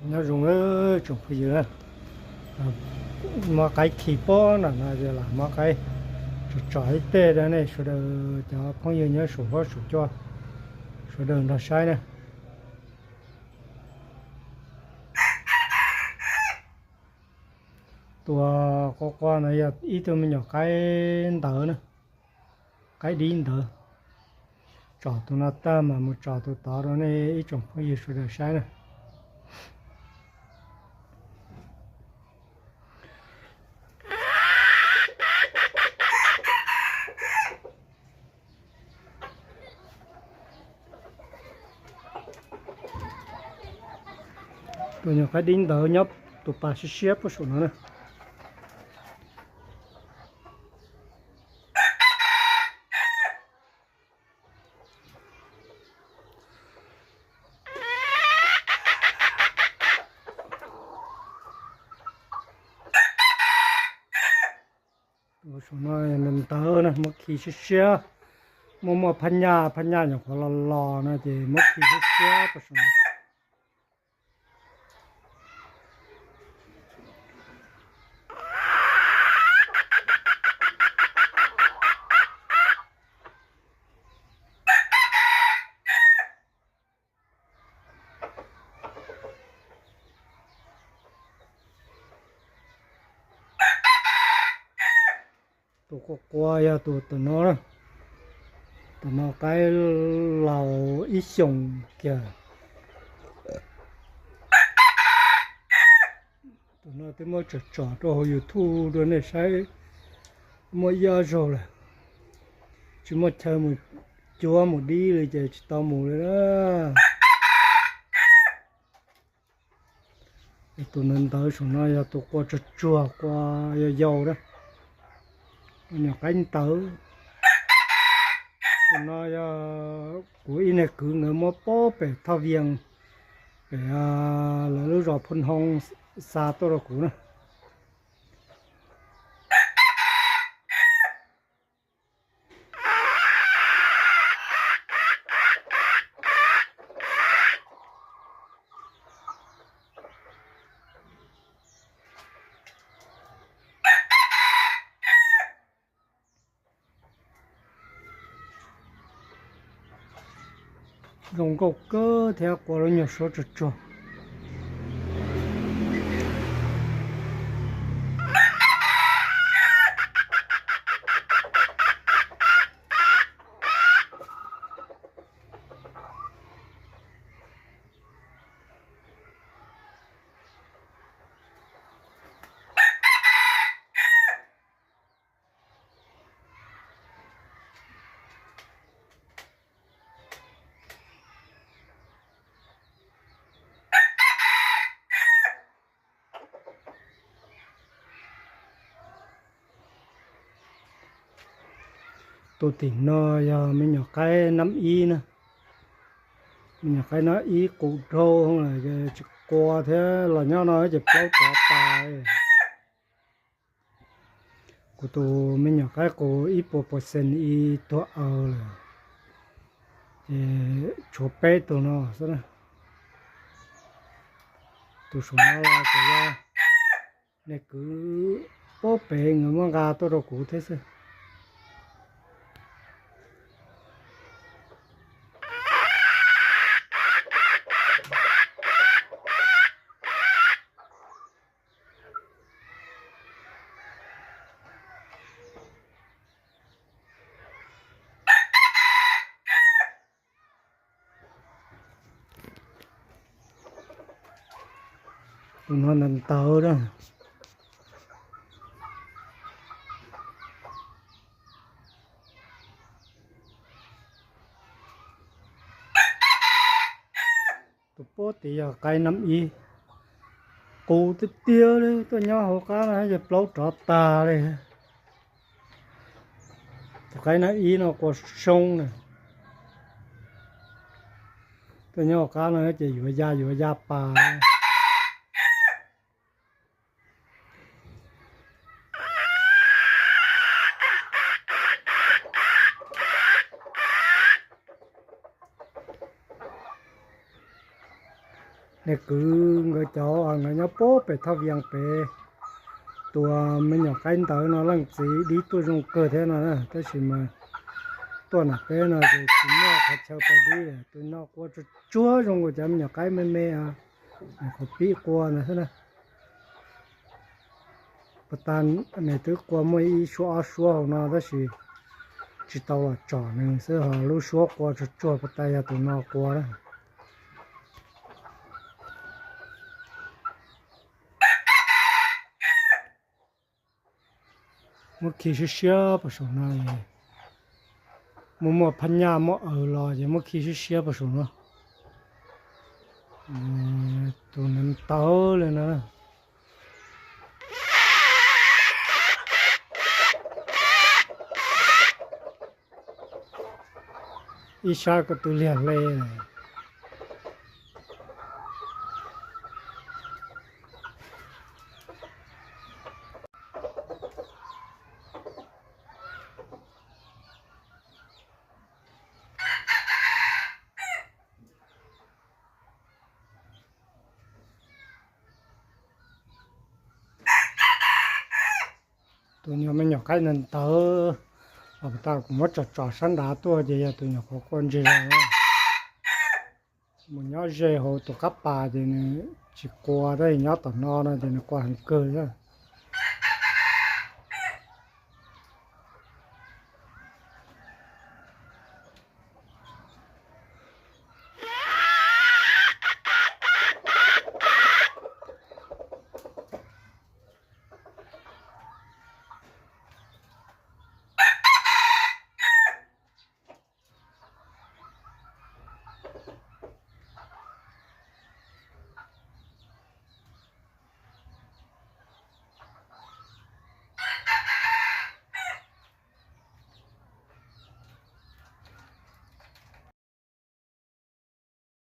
Nyob zoo tsoom phooj ywg na, muab qaib khi pob nram no ces lam muab qaib tsom tsom ib teg rau nej sawv daws cov phooj ywg nyob saum huab saum cua sawv daws nrog saib na. Tus qua qua no yog ib tug me nyuam qaib ntawv na, qaib dib ntawv. Tsom tus no tag mas mus tsom tus tod rau nej ib tsoom phooj ywg sawv daws saib na. Tus nyuam qaib dib ntawd nyob tus pas siab siab puag saum no na. Tus saum no ntawv na, muab khi siab siab, muaj muaj phab nyaj, phab nyaj nyuam qhuav los los no ces muab khi siab siab rau saum no. Tus qua qua yog tus tam no, tam no qaib laus ib xyoos kiag. Tus no twb muab tsom tsom rau hauv YouTube rau nej saib, muaj ib ob zaug lawm, tsis muaj chaw mus cuab mus dib li ces tsis tau mus li na. Tus ntawv ntawv saum no yog tus qua tsuag tsuag, qua yau yau na, nyuam qaib ntawv. Tus no yog kuv ib niag kwv nkawd muab pob pem Thoj Vias, pem lawv lub zos Phu Hoo xa tuaj rau kuv na. Zoo nkauj kawg thiab qua lub nyuag suab tsuag tsuag. Tus tim no yog me nyuam qaib nab ib na. Me nyuam qaib nab ib qus dhau lawm, tsis qua thiab los nyob no ces plaub rov tas. Kuv tus me nyuam qaib qus ib puas percent ib tuag aws lawm, ces tshuav peb tug no xwb na. Tus saum no los ces yog niag kwv pob pem nkawd muab nqa tuaj rau kuv thiab xwb. Tus no ntawv ntawv na. Tus pob tid yog qaib nab ib, qus tiag tiag li, tuaj nyob hauv qab no ces plaub rov tag li. Tus qaib nab ib no qua soo na, tuaj nyob hauv qab no ces yuav ya yuav ya pas. Nws kwv nkawd cov, nkawd nyob puag pem Thaj Vias pem, tus me nyuam qaib ntawd no leej txiv dib tuaj zoo kawg thiab no na, tab sis mas tuaj nram peb no ces tsis muaj qhov chaw pais dib. Tus no qua tsuag tsuag zoo nkaus cov me nyuam qaib me me, qhov pib qua ntawd xwb na. Puag ta nws twb qua muaj ib suab ob suab hauv no tab sis tsis tau los tsom nws xwb, ho lub suab qua tsuag tsuag puag ta yog tus no qua na. Muab khi siab siab puag saum no, muaj muaj phab nyaj muab aws los ces muab khi siab siab puag saum no. Tus neev tawv li no. Ib sab ko tw liag hle. Tus nyuag me nyuam qaib ntawd ntawd, puag ta kuv muab tsom tsom sab nrad tuaj ces yog tus nyuam qhuav qua ntseg los na. Mus nyob ze hauv tus qab pas ces nws tsis qua, tab sis nyob tom no no ces nws qua heev kawg.